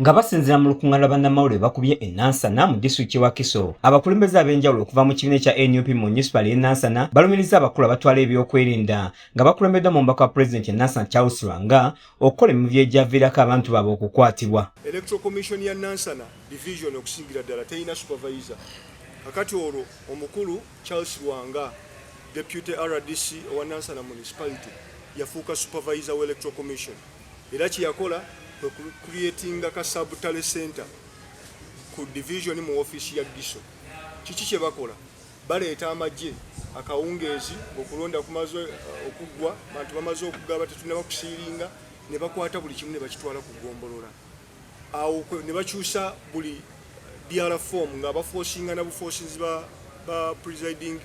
Nga basinziira mu lukuŋŋaana lwa bannamawulire bakubye e Nansana mu disitulikiti y'e Wakiso, abakulembeze ab'enjawulo okuva mu kibiina ekya NUP mu munisipaali y'e Nansana balumiriza abakulu abatwala ebyokwerinda nga bakulembeddwa omubaka wa pulezidenti e Nansana Charles Lwanga okukola emivuyo egyaviirako abantu baabwe okukwatibwa. Electoral Commission ya Nansana Division okusingira ddala terina supervisor. Kakati olwo omukulu Charles Lwanga, Deputy rdc owa Nansana Municipality, yafuuka supervisor wa Electoral Commission era kyeyakola kwe creatinga ka sub tally center ku division mu office ya Giso. Kiki kye bakola? Baleeta amagye akawungeezi ng'okulonda kumaze okuggwa, bantu bamaze okugaba, tetunnaba kusiiringa, ne bakwata buli kimu ne bakitwala ku ggombolola. Awo ne bakyusa buli DR form nga baforcinga na buforcinzi ba presiding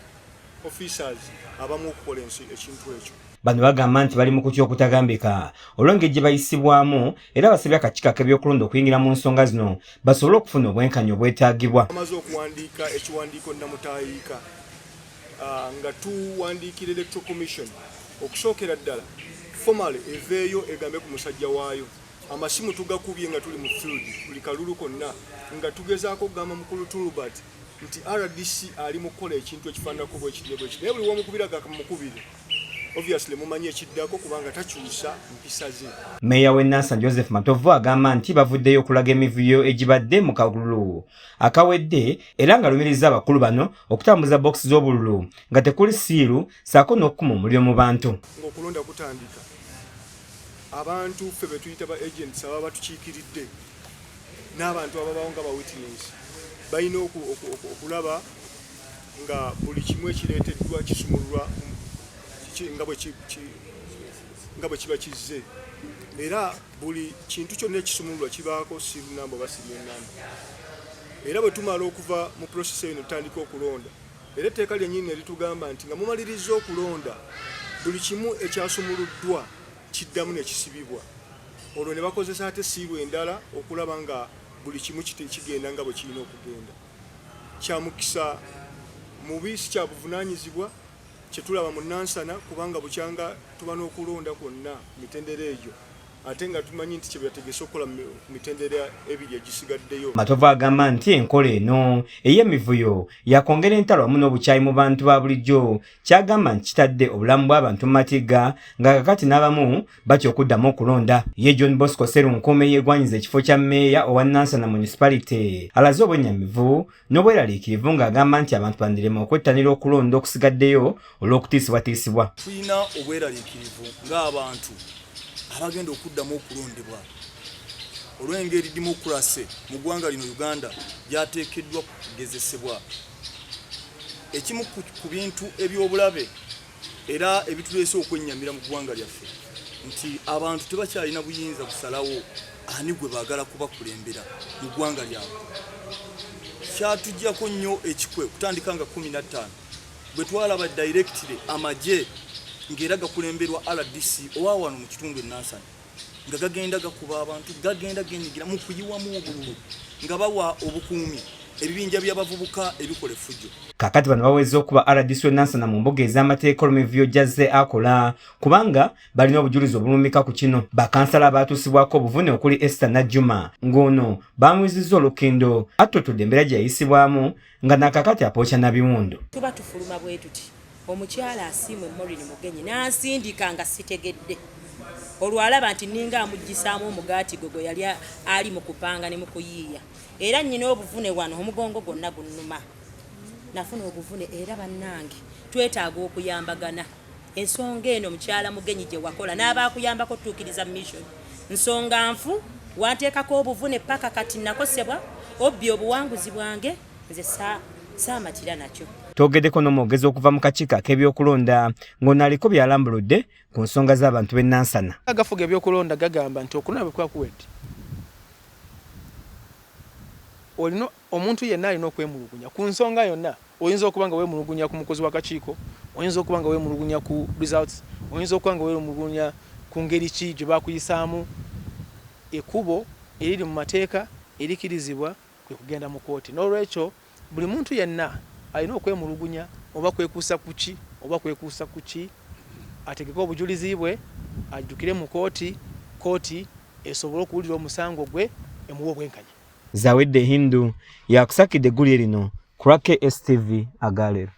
officers abamu okukola ekintu ekyo. Bano bagamba nti bali mu kutya okutagambika olw'engeri gye bayisibwamu era basabye akakiiko ak'ebyokulonda okuyingira mu nsonga zino basobole okufuna obwenkanya obwetaagibwa. Bamaze okuwandiika ekiwandiiko nnamutaayiika nga tuwandiikira Electoral Commission okusookera ddala formally eveeyo egambe ku musajja waayo. Amasimu tugakubye nga tuli mu field buli kalulu konna nga tugezaako okugamba mukulu Tulbert nti RDC ali mu kukola ekintu ekifaananako bwekiti ne bwekiti, naye buli w'omukubira gakamukubire. Obviously mumanyi ekiddako kubanga takyusa mpisa ze. Meeya w'e Nansana Joseph Matovu agamba nti bavuddeyo okulaga emivuyo egibadde mu kalulu akawedde era ng'alumiriza abakulu bano okutambuza bokisi z'obululu nga tekuli siiru ssaako n'okukuma omuliro mu bantu. Ng'okulonda kutandika, abantu ffe be tuyita ba agents ababa batukiikiridde n'abantu ababawo nga ba witness balina okulaba nga buli kimu ekireeteddwa kisumululwa nga bwe kiba kizze, era buli kintu kyonna ekisumululwa kibaako seal number oba serial number. Era bwe tumala okuva mu process eyo ne tutandika okulonda, era etteeka lyennyini ne litugamba nti nga mumalirizza okulonda buli kimu ekyasumuluddwa kiddamu ne kisibibwa, olwo ne bakozesa ate siiru endala okulaba nga buli kimu kigenda nga bwe kirina okugenda. Kya mukisa mubi, si kya buvunaanyizibwa kye tulaba mu Nansana, kubanga bukyanga tuba n'okulonda kwonna mitendera egyo ate nga tumanyi nti kye bategese okukola ku mitendera ebiri egisigaddeyo. Matovu agamba nti enkola eno ey'emivuyo yakwongera entalo wamu n'obukyayi mu bantu ba bulijjo, ky'agamba nti kitadde obulamu bw'abantu mu matigga nga kakati n'abamu batya okuddamu okulonda. Ye John Bosco Sserunkuuma eyeegwanyiza ekifo kya mmeeya owa Nansana Municipality alaze obwennyamivu n'obweraliikirivu ng'agamba nti abantu bandirema okwettanira okulonda okusigaddeyo olw'okutiisibwatiisibwa. Tulina obweraliikirivu ng'abantu abagenda okuddamu okulondebwa olw'engeri demokurase mu ggwanga lino Uganda gy'ateekeddwa kugezesebwa. Ekimu ku bintu eby'obulabe era ebituleese okwennyamira mu ggwanga lyaffe nti abantu tebakyalina buyinza kusalawo ani gwe baagala kubakulembera mu ggwanga lyabwe. Kyatuggyako nnyo ekikwe kutandika nga 15 bwe twalaba directly amagye ng'era gakulemberwa RDC owa wano mu kitundu e Nansana nga gagenda gakuba abantu, gagenda genyigira mu kuyiwamu obululu nga bawa obukuumi ebibinja by'abavubuka ebikola effujjo. Kaakati bano baweze okuba RDC w'e Nansana mu mbuga ez'amateeka olw'emivuyo gy'azze akola kubanga balina obujulizi obulumika ku kino. Bakansala abaatuusibwako obuvune okuli Esther Najjuma ng'ono baamuyuzizza olukindo attotodde embeera gye yayisibwamu nga nakakati apooca na biwundu. Tuba tufuluma bwe tuti omukyala Asiimwe Maureen Mugenyi n'ansindika nga sitegedde, olwo alaba nti nninga amuggyisaamu omugaati gwe gwe yali ali mu kupanga ne mu kuyiiya. Era nnyina obuvune wano omugongo gwonna gunnuma, nafuna obuvune era bannange twetaaga okuyambagana. Ensonga eno mukyala Mugenyi gye wakola n'abaakuyambako otutuukiriza mission nsonga nfu, wanteekako obuvune ppaka kati nakosebwa, obbye obuwanguzi bwange nze saamatira nakyo. Twogeddeko n'omwogezi okuva mu kakiiko ak'ebyokulonda ng'ono aliko by'alambuludde ku nsonga z'abantu b'e Nansana. Agafuga ebyokulonda gagamba nti okulonda bwe kuba kuwedde olina omuntu yenna alina okwemulugunya ku nsonga yonna. Oyinza okuba nga weemulugunya ku mukozi w'akakiiko, oyinza okuba nga weemulugunya ku results, oyinza okuba nga weemulugunya ku ngeri ki gye baakuyisaamu. Ekkubo eriri mu mateeka erikirizibwa kwe kugenda mu kkooti. Noolwekyo buli muntu yenna alina okwemulugunya oba kwekuusa ku ki oba kwekuusa ku ki, ategeke obujulizi bwe addukire mu kkooti, kkooti esobole okuwulira omusango gwe emuwa obwenkanya. Zawedde Hindu yakusakidde eggulire lino ku lwa KSTV agaleero.